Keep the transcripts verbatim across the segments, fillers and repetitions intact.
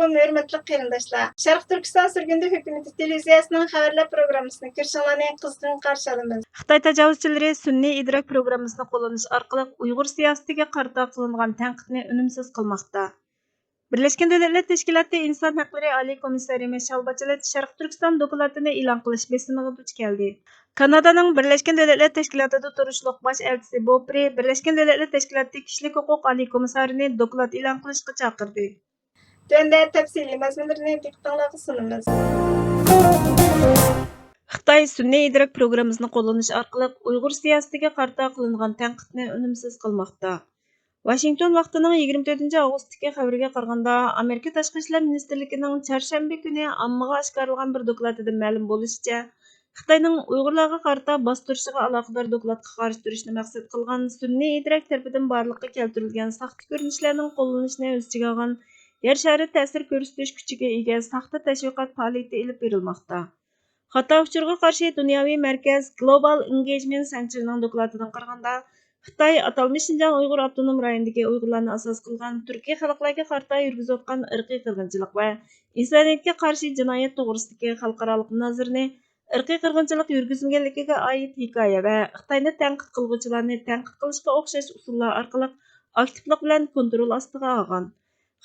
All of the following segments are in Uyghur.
ھۆرمەتلىك قېرىنداشلار، شەرقىي تۈركىستان سۈرگۈندە ھۆكۈمىتى تېلېۋىزىيەسىنىڭ خەۋەرلەر پروگراممىسىنى كۆرۈشۈڭلارنى قىزغىن قارشى ئالىمىز. خىتاي تاجاۋۇزچىلىرى سۈنئىي ئىدراك پروگراممىسىنى قوللىنىش ئارقىلىق ئۇيغۇر سىياسىتىگە قارىتا قىلىنغان تەنقىدنى ئۈنۈمسىز قىلماقتا. بىرلەشكەن دۆلەتلەر تەشكىلاتى ئىنسان ھەقلىرى ئالىي كومىسسارى مىشېل باچېلېت شەرقىي تۈركىستان دوكلاتىنى ئېلان قىلىش بېسىمىغا دۇچ كەلدى. كانادانىڭ بىرلەشكەن دۆلەتلەر تەشكىلاتىدا تۇرۇشلۇق باش ئەلچىسى بوپرى بىرلەشكەن دۆلەتلەر تەشكىلاتى كىشىلىك ھوقۇق ئالىي كومىسسارىنى دوكلات ئېلان قىلىشقا چاقىردى. تۆۋەندە تەپسىلىي مەزمۇنلىرىنى دىققىتىڭلارغا سۇنىمىز. خىتاي سۈنئىي ئىدراك پروگراممىسىنى قوللىنىش ئارقىلىق ئۇيغۇر سىياسىتىگە قارىتا قىلىنغان تەنقىدنى ئۈنۈمسىز قىلماقتا. ۋاشىنگتون ۋاقتىنىڭ يىگىرمە تۆتىنچى ئاۋغۇستتىكى خەۋىرىگە قارىغاندا، ئامېرىكا تاشقى ئىشلار مىنىستىرلىكىنىڭ چارشەنبە كۈنى ئاممىغا ئاشكارىلىغان بىر دوكلاتىدا مەلۇم بولۇشىچە، خىتاينىڭ ئۇيغۇرلارغا قارىتا باستۇرۇشىغا ئالاقىدار دوكلاتقا قارشى تۇرۇشنى مەقسەت قىلغان سۈنئىي ئىدراك تەرىپىدىن بارلىققا كەلتۈرۈلگەن ساختا كۆرۈنۈشلەرنىڭ قوللىنىشىنى ئۆز ئىچىگە ئالغان يەر شارى تەسىر كۆرسىتىش كۈچىگە ئىگە ساختا تەشۋىقات پائالىيىتى ئېلىپ بېرىلماقتا. خاتا ئۇچۇرغا قارشى دۇنياۋى مەركەز گلوبال ئېنگېيجمېنت سېنتېرنىڭ دوكلاتىدىن قارىغاندا، خىتاي ئاتالمىش شىنجاڭ ئۇيغۇر ئاپتونوم رايونىدىكى ئۇيغۇرلارنى ئاساس قىلغان تۈركىي خەلقلەرگە قارىتا يۈرگۈزۈۋاتقان ئىرقىي قىرغىنچىلىق ۋە ئىنسانىيەتكە قارشى جىنايەت توغرىسىدىكى خەلقئارالىق مۇنازىرىنى ئىرقىي قىرغىنچىلىق يۈرگۈزمىگەنلىكىگە ئائىت ھېكايە ۋە خىتاينى تەنقىد قىلغۇچىلارنى تەنقىد قىلىشقا ئوخشاش ئۇسۇللار ئارقىلىق ئاكتىپلىق بىلەن كونترول ئاستىغا ئالغان.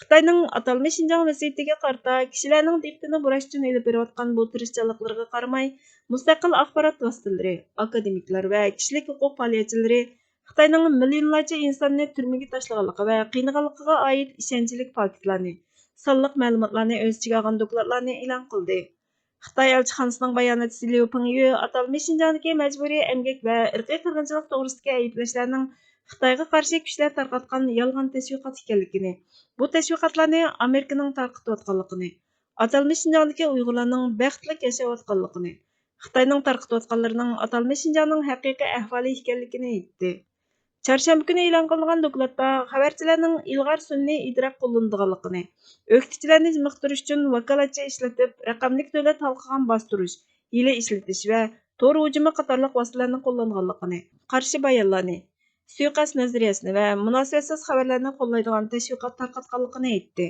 خىتاينىڭ ئاتالمىش شىنجاڭ ۋەزىيىتىگە قارىتا كىشىلەرنىڭ دىققىتىنى بۇراش ئۈچۈن ئېلىپ بېرىۋاتقان بۇ تىرىشچانلىقلىرىغا قارىماي، مۇستەقىل ئاخبارات ۋاسىتىلىرى، ئاكادېمىكلار ۋە كىشىلىك ھوقۇق پائالىيەتچىلىرى خىتاينىڭ مىليونلارچە ئىنساننى تۈرمىگە تاشلىغانلىقى ۋە قىينىغانلىقىغا ئائىت ئىشەنچلىك پاكىتلارنى، سانلىق مەلۇماتلارنى ئۆز ئىچىگە ئالغان دوكلاتلارنى ئېلان قىلدى. خىتاي ئەلچىخانىسىنىڭ باياناتچىسى ليۇ پېڭيۈ ئاتالمىش شىنجاڭدىكى مەجبۇرىي ئەمگەك ۋە ئىرقىي قىرغىنچىلىق توغرىسىدىكى ئەيىبلەشلەرنىڭ خىتايغا قارشى كۈچلەر تارقاتقان يالغان تەشۋىقات ئىكەنلىكىنى، بۇ تەشۋىقاتلارنى ئامېرىكىنىڭ تارقىتىۋاتقانلىقىنى، ئاتالمىش شىنجاڭدىكى ئۇيغۇرلارنىڭ بەختلىك ياشاۋاتقانلىقىنى، خىتاينىڭ تارقىتىۋاتقانلىرىنىڭ ئاتالمىش شىنجاڭنىڭ ھەقىقىي ئەھۋالى ئىكەنلىكىنى ئېيتتى. چارشەنبە كۈنى ئېلان قىلىنغان دوكلاتتا خەۋەرچىلەرنىڭ ئىلغار سۈنئىي ئىدراك قوللىنىدىغانلىقىنى، ئۆكتىچىلەرنى چېنىقتۇرۇش ئۈچۈن ۋاكالەتچى ئىشلىتىپ، رەقەملىك دۆلەت ھالقىغان باستۇرۇش، ھىيلە ئىشلىتىش ۋە تور ھۇجۇمى قاتارلىق ۋاسىتىلەرنى قوللانغانلىقىنى، قارشى بايانلارنى، سۇيىقەست نەزەرىيەسىنى ۋە مۇناسىۋەتسىز خەۋەرلەرنى قوللايدىغان تەشۋىقات تارقاتقانلىقىنى ئېيتتى.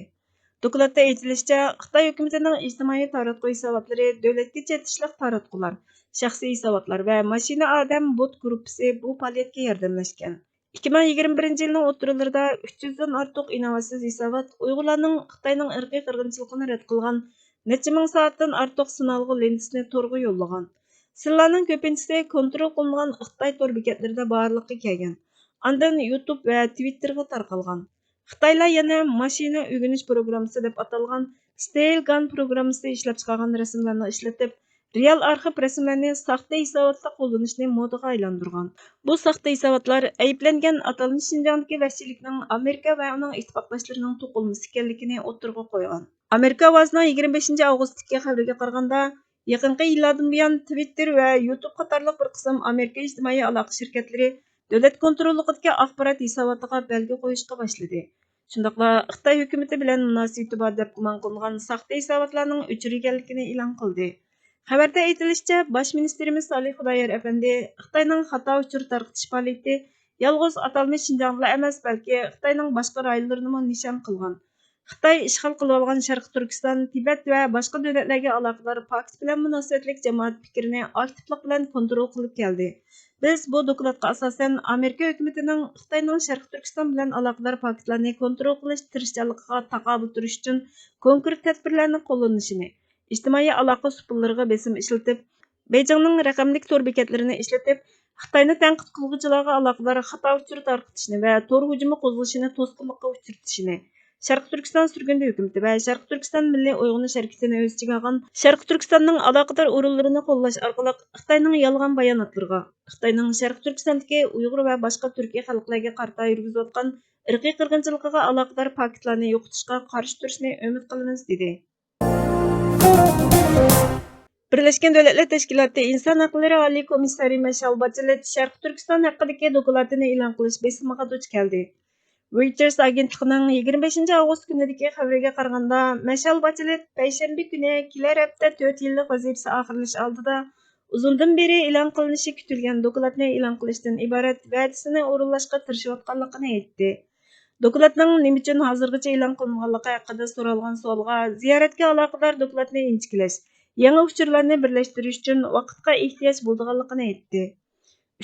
دوكلاتتا ئېيتىلىشىچە، خىتاي ھۆكۈمىتىنىڭ ئىجتىمائىي تاراتقۇ ھېساباتلىرى دۆلەتكە چېتىشلىق تاراتقۇلار، شەخسىي ھېساباتلار ۋە ماشىنا ئادەم بوت گۇرۇپپىسى بۇ پائالىيەتكە ياردەملەشكەن. ئىككى مىڭ يىگىرمە بىرىنچى يىلنىڭ ئوتتۇرىلىرىدا ئۈچ يۈزدىن ئارتۇق ئىناۋەتسىز ھېسابات ئۇيغۇرلارنىڭ خىتاينىڭ ئىرقىي قىرغىنچىلىقىنى رەت قىلغان نەچچە مىڭ سائەتتىن ئارتۇق سىنئالغۇ لېنتىسىنى تورغا يوللىغان. سىنلارنىڭ كۆپىنچىسى كونترول قىلىنغان خىتاي تور بېكەتلىرىدە بارلىققا كەلگەن. ئاندىن يۇتۇب ۋە تىۋىتتېرغا تارقالغان. خىتايلار يەنە ماشىنا ئۆگىنىش پروگراممىسى دەپ ئاتالغان ستېيل گان پروگراممىسى ئىشلەپچىقارغان رەسىملەرنى ئىشلىتىپ، رېئال ئارخىپ رەسىملەرنى ساختا ھېساباتتا قوللىنىشنى مودىغا ئايلاندۇرغان. بۇ ساختا ھېساباتلار ئەيىبلەنگەن ئاتالمىش شىنجاڭدىكى ۋەھشىيلىكنىڭ ئامېرىكا ۋە ئۇنىڭ ئىتتىپاقداشلىرىنىڭ توقۇلمىسى ئىكەنلىكىنى ئوتتۇرىغا قويغان. ئامېرىكا ئاۋازىنىڭ يىگىرمە بەشىنچى ئاۋغۇستتىكى خەۋىرىگە قارىغاندا، يېقىنقى يىللاردىن بۇيان تىۋىتتېر ۋە يۇتۇب قاتارلىق بىر قىسىم ئامېرىكا ئىجتىمائىي ئالاقە شىركەتلىرى دۆلەت كونتروللۇقىدىكى ئاخبارات ھېساباتىغا بەلگە قويۇشقا باشلىدى. شۇنداقلا خىتاي ھۆكۈمىتى بىلەن مۇناسىۋىتى بار دەپ گۇمان قىلىنغان ساختا ھېساباتلارنىڭ ئۆچۈرۈلگەنلىكىنى ئېلان قىلدى. خەۋەردە ئېيتىلىشىچە، باش مىنىستىرىمىز سالىھ خۇدايار ئەپەندى خىتاينىڭ خاتا ئۇچۇر تارقىتىش پائالىيىتى يالغۇز ئاتالمىش شىنجاڭغىلا ئەمەس، بەلكى خىتاينىڭ باشقا رايونلىرىنىمۇ نىشان قىلغان. خىتاي ئىشغال قىلىۋالغان شەرقىي تۈركىستان، تىبەت ۋە باشقا دۆلەتلەرگە ئالاقىدار پاكىت بىلەن مۇناسىۋەتلىك جامائەت پىكرىنى ئاكتىپلىق بىلەن كونترول قىلىپ كەلدى. بىز بۇ دوكلاتقا ئاساسەن، ئامېرىكا ھۆكۈمىتىنىڭ خىتاينىڭ شەرقىي تۈركىستان بىلەن ئالاقىدار پاكىتلارنى كونترول قىلىش تىرىشچانلىقىغا تاقابىل تۇرۇش ئۈچۈن كونكرېت تەدبىرلەرنى قوللىنىشىنى، ئىجتىمائىي ئالاقە سۇپىلىرىغا بېسىم ئىشلىتىپ، بېيجىڭنىڭ رەقەملىك تور بېكەتلىرىنى ئىشلىتىپ، خىتاينى تەنقىد قىلغۇچىلارغا ئالاقىدار خاتا ئۇچۇر تارقىتىشنى ۋە تور ھۇجۇمى قوزغىشىنى توسقۇنلۇققا ئۇچرىتىشىنى، شەرقىي تۈركىستان سۈرگۈندە ھۆكۈمىتى ۋە شەرقىي تۈركىستان مىللىي ئويغىنىش ھەرىكىتىنى ئۆز ئىچىگە ئالغان شەرقىي تۈركىستاننىڭ ئالاقىدار ئورۇنلىرىنى قوللاش ئارقىلىق خىتاينىڭ يالغان باياناتلىرىغا، خىتاينىڭ شەرقىي تۈركىستاندىكى ئۇيغۇر ۋە باشقا تۈركىي خەلقلەرگە قارىتا يۈرگۈزۈۋاتقان ئىرقىي قىرغىنچىلىقىغا ئالاقىدار پاكىتلارنى يوقىتىشقا قارشى تۇرۇشنى ئۈمىد قىلىمىز، دېدى. بىرلەشكەن دۆلەتلەر تەشكىلاتى ئىنسان ھەقلىرى ئالىي كومىسسارى مىشېل باچېلېت شەرقىي تۈركىستان ھەققىدىكى دوكلاتىنى ئېلان قىلىش بېسىمىغا دۇچ كەلدى. رويتېرس ئاگېنتلىقىنىڭ يىگىرمە بەشىنچى ئاۋغۇست كۈنىدىكى خەۋىرىگە قارىغاندا، مىشېل باچېلېت پەيشەنبە كۈنى كېلەر ھەپتە تۆت يىللىق ۋەزىپىسى ئاخىرلىشىش ئالدىدا ئۇزۇندىن بېرى ئېلان قىلىنىشى كۈتۈلگەن دوكلاتنى ئېلان قىلىشتىن ئىبارەت ۋەدىسىنى ئورۇنلاشقا تىرىشىۋاتقانلىقىنى ئېيتتى. دوكلاتنىڭ نېمە ئۈچۈن ھازىرغىچە ئېلان قىلىنمىغانلىقى ھەققىدە سورالغان سوئالغا، زىيارەتكە ئالاقىدار دوكلاتنى ئىنچىكىلەش، يېڭى ئۇچۇرلارنى بىرلەشتۈرۈش ئۈچۈن ۋاقىتقا ئېھتىياج بولىدىغانلىقىنى ئېيتتى.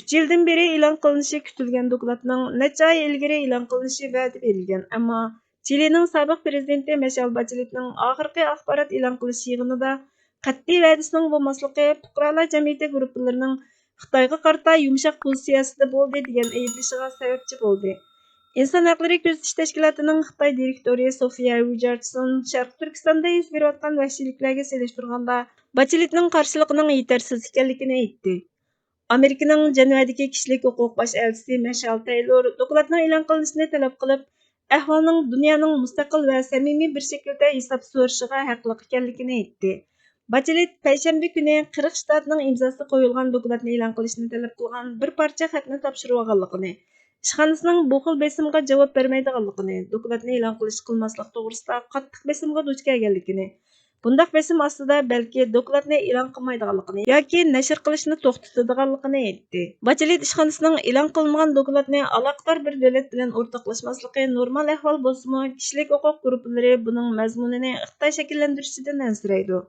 ئۈچ يىلدىن بېرى ئېلان قىلىنىشى كۈتۈلگەن دوكلاتنىڭ نەچچە ئاي ئىلگىرى ئېلان قىلىنىشى ۋەدە بېرىلگەن، ئەمما چىلىنىڭ سابىق پىرېزىدېنتى مىشېل باچېلىتنىڭ ئاخىرقى ئاخبارات ئېلان قىلىش يىغىنىدا قەتئىي ۋەدىسىنىڭ بولماسلىقى پۇقرالار جەمئىيىتى گۇرۇپپىلىرىنىڭ خىتايغا قارىتا يۇمشاق پوزىتسىيەسىدە بولدى دېگەن ئەيىبلىشىغا سەۋەبچى بولدى. ئىنسان ھەقلىرى كۆزىتىش تەشكىلاتىنىڭ خىتاي دىرېكتورى سوفىيا رىچاردسون شەرقىي تۈركىستاندا يۈز بېرىۋاتقان ۋەھشىيلىكلەرگە سېلىشتۇرغاندا، باچېلىتنىڭ قارشىلىقىنىڭ يېتەرسىز ئىكەنلىكىنى ئېيتتى. ئامېرىكىنىڭ جەنۋەدىكى كىشىلىك ھوقۇق باش ئەلچىسى مىشېل تەيلور دوكلاتنىڭ ئېلان قىلىنىشىنى تەلەپ قىلىپ، ئەھۋالنىڭ دۇنيانىڭ مۇستەقىل ۋە سەمىمىي بىر شەكىلدە ھېساب سورىشىغا ھەقلىق ئىكەنلىكىنى ئېيتتى. باچېلىت پەيشەنبە كۈنى قىرىق شتاتنىڭ ئىمزاسى قويۇلغان دوكلاتنى ئېلان قىلىشنى تەلەپ قىلغان بىر پارچە خەتنى تاپشۇرۇۋالغانلىقىنى، ئىشخانىسىنىڭ بۇ خىل بېسىمغا جاۋاب بەرمەيدىغانلىقىنى، دوكلاتنى ئېلان قىلىش قىلماسلىق توغرىسىدا قاتتىق بېسىمغا دۇچ كەلگەنلىكىنى، بۇنداق بېسىم ئاستىدا بەلكى دوكلاتنى ئېلان قىلمايدىغانلىقىنى ياكى نەشر قىلىشنى توختىتىدىغانلىقىنى ئېيتتى. باچېلىت ئىشخانىسىنىڭ ئېلان قىلمىغان دوكلاتنى ئالاقىدار بىر دۆلەت بىلەن ئورتاقلاشماسلىقى نورمال ئەھۋال بولسىمۇ، كىشىلىك ھوقۇق گۇرۇپپىلىرى بۇنىڭ مەزمۇنىنى خىتاي شەكىللەندۈرۈشىدىن ئەنسىرەيدۇ.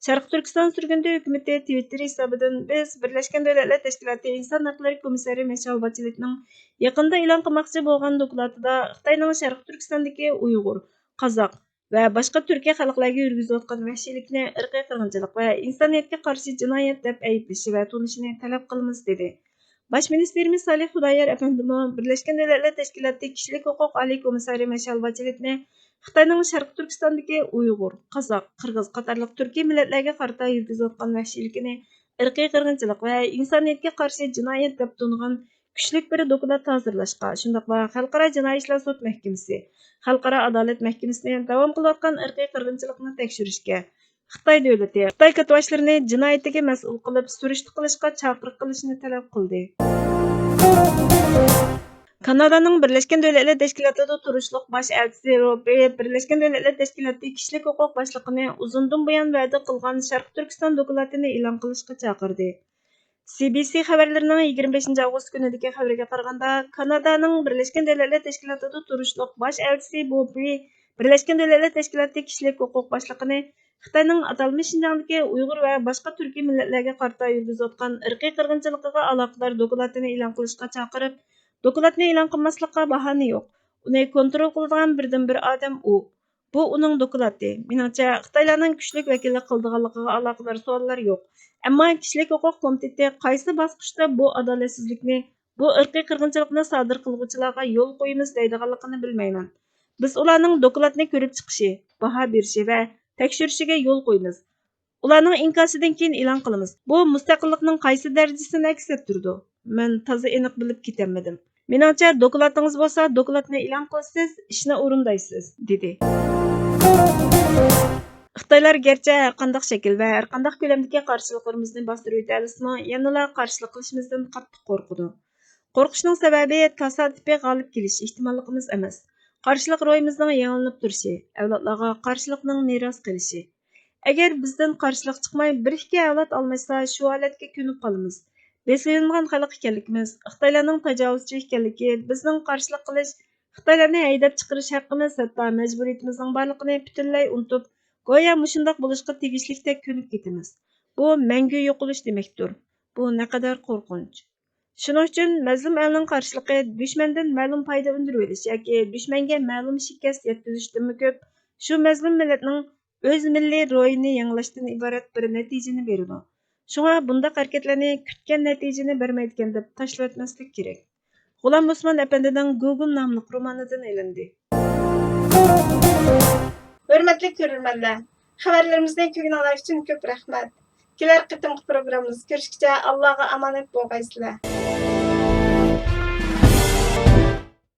شەرقىي تۈركىستان سۈرگۈندە ھۆكۈمىتى تىۋىتتېر ھېسابىدىن، بىز بىرلەشكەن دۆلەتلەر تەشكىلاتى ئىنسان ھەقلىرى كومىسسارى مىشېل باچېلىتنىڭ يېقىندا ئېلان قىلماقچى بولغان دوكلاتىدا خىتاينىڭ شەرقىي تۈركىستاندىكى ئۇيغۇر، قازاق ۋە باشقا تۈركىي خەلقلەرگە يۈرگۈزۈۋاتقان ۋەھشىيلىكنى ئىرقىي قىرغىنچىلىق ۋە ئىنسانىيەتكە قارشى جىنايەت دەپ ئەيىبلىشى ۋە تونۇشىنى تەلەپ قىلىمىز، دېدى. باش مىنىستىرىمىز سالىھ خۇدايار ئەپەندىمۇ بىرلەشكەن دۆلەتلەر تەشكىلاتى كىشىلىك ھوقۇق ئالىي كومىسسارى مىشېل باچېلىتنى خىتاينىڭ شەرقىي تۈركىستاندىكى ئۇيغۇر، قازاق، قىرغىز قاتارلىق تۈركىي مىللەتلەرگە قارىتا يۈرگۈزۈۋاتقان ۋەھشىيلىكىنى ئىرقىي قىرغىنچىلىق ۋە ئىنسانىيەتكە قارشى جىنايەت دەپ تونۇغان كۈچلۈك بىر دوكلات ھازىرلاشقا، شۇنداقلا خەلقئارا جىنايى ئىشلار سوت مەھكىمىسى، خەلقئارا ئادالەت مەھكىمىسىنى داۋام قىلىۋاتقان ئىرقىي قىرغىنچىلىقنى تەكشۈرۈشكە، خىتاي دۆلىتى، خىتاي كاتتىباشلىرىنى جىنايىتىگە مەسئۇل قىلىپ سۈرۈشتە قىلىشقا چاقىرىق قىلىشنى تەلەپ قىلدى. كانادانىڭ بىرلەشكەن دۆلەتلەر تەشكىلاتىدا تۇرۇشلۇق باش ئەلچىسى روبى بىرلەشكەن دۆلەتلەر تەشكىلاتى كىشىلىك ھوقۇق باشلىقىنى ئۇزۇندىن بۇيان ۋەدە قىلغان شەرقىي تۈركىستان دوكلاتىنى ئېلان قىلىشقا چاقىردى. سى بى سى خەۋەرلىرىنىڭ يىگىرمە بەشىنچى ئاۋغۇست كۈنىدىكى خەۋىرىگە قارىغاندا، كانادانىڭ بىرلەشكەن دۆلەتلەر تەشكىلاتىدا تۇرۇشلۇق باش ئەلچىسى بوبرى بىرلەشكەن دۆلەتلەر تەشكىلاتى كىشىلىك ھوقۇق باشلىقىنى خىتاينىڭ ئاتالمىش شىنجاڭدىكى ئۇيغۇر ۋە باشقا تۈركىي مىللەتلەرگە قارىتا يۈرگۈزۈۋاتقان ئىرقىي قىرغىنچىلىقىغا ئالاقىدار دوكلاتىنى ئېلان قىلىشقا چاقىرىپ، دوكلاتنى ئېلان قىلماسلىققا باھانە يوق. ئۇنى كونترول قىلىدىغان بىردىنبىر ئادەم ئۇ. بۇ ئۇنىڭ دوكلاتى. مېنىڭچە، خىتايلارنىڭ كۈچلۈك ۋەكىللىك قىلىدىغانلىقىغا ئالاقىدار سوئاللار يوق. ئەمما كىشىلىك ھوقۇق كومىتېتى قايسى باسقۇچتا بۇ ئادالەتسىزلىكنى، بۇ ئىرقىي قىرغىنچىلىقنى سادىر قىلغۇچىلارغا يول قويىمىز دەيدىغانلىقىنى بىلمەيمەن. بىز ئۇلارنىڭ دوكلاتنى كۆرۈپ چىقىشى، باھا بېرىشى ۋە تەكشۈرۈشىگە يول قويىمىز. ئۇلارنىڭ ئىنكاسىدىن كېيىن ئېلان قىلىمىز. بۇ مۇستەقىللىقنىڭ قايسى دەرىجىسىنى ئەكس ئەتتۈرىدۇ؟ مەن تازا ئېنىق بىلىپ كېتەلمىدىم. مېنىڭچە، دوكلاتىڭىز بولسا، دوكلاتنى ئېلان قىلىسىز، ئىشنى ئورۇندايسىز، دېدى. خىتايلار گەرچە ھەرقانداق شەكىل ۋە ھەرقانداق كۆلەمدىكى قارشىلىقلىرىمىزنى باستۇرۇۋېتەلىسىمۇ، يەنىلا قارشىلىق قىلىشىمىزدىن قاتتىق قورقىدۇ. قورقۇشنىڭ سەۋەبى تاسادىپىي غالىب كېلىش ئېھتىماللىقىمىز ئەمەس، قارشىلىق روھىمىزنىڭ يېڭىلىنىپ تۇرۇشى، ئەۋلادلارغا قارشىلىقنىڭ مىراس قېلىشى. ئەگەر بىزدىن قارشىلىق چىقماي، بىر ئىككى ئەۋلاد ئالماشسا، شۇ ھالەتكە كۆنۈپ قالىمىز. بېسىۋېلىنغان خەلق ئىكەنلىكىمىز، خىتايلارنىڭ تاجاۋۇزچى ئىكەنلىكى، بىزنىڭ قارشىلىق قىلىش، خىتايلارنى ھەيدەپ چىقىرىش ھەققىمىز، ھەتتا مەجبۇرىيىتىمىزنىڭ بارلىقىنى پۈتۈنلەي ئۇنتۇپ، گويا مۇشۇنداق بولۇشقا تېگىشلىكتەك كۆنۈپ كېتىمىز. بۇ مەڭگۈ يوقىلىش دېمەكتۇر. بۇ نەقەدەر قورقۇنچ! شۇنىڭ ئۈچۈن مەزلۇم ئەلنىڭ قارشىلىقى دۈشمەندىن مەلۇم پايدا ئۈندۈرۈۋېلىش ياكى دۈشمەنگە مەلۇم شىكەست يەتكۈزۈشتىنمۇ كۆپ، شۇ مەزلۇم مىللەتنىڭ ئۆز مىللىي روھىنى يېڭىلاشتىن ئىبارەت بىر نەتىجىنى بېرىدۇ. شۇڭا بۇنداق ھەرىكەتلەرنى كۈتكەن نەتىجىنى بەرمەيدىكەن دەپ تاشلىۋەتمەسلىك كېرەك. غۇلام ئوسمان ئەپەندىنىڭ گۇگۇم ناملىق رومانىدىن ئېلىندى. ھۆرمەتلىك كۆرۈرمەنلەر، خەۋەرلىرىمىزنى كۆرگىنىڭلار ئۈچۈن كۆپ رەھمەت. كېلەر قېتىمقى پروگراممىمىزدا كۆرۈشكىچە ئاللاغا ئامانەت بولغايسىلەر.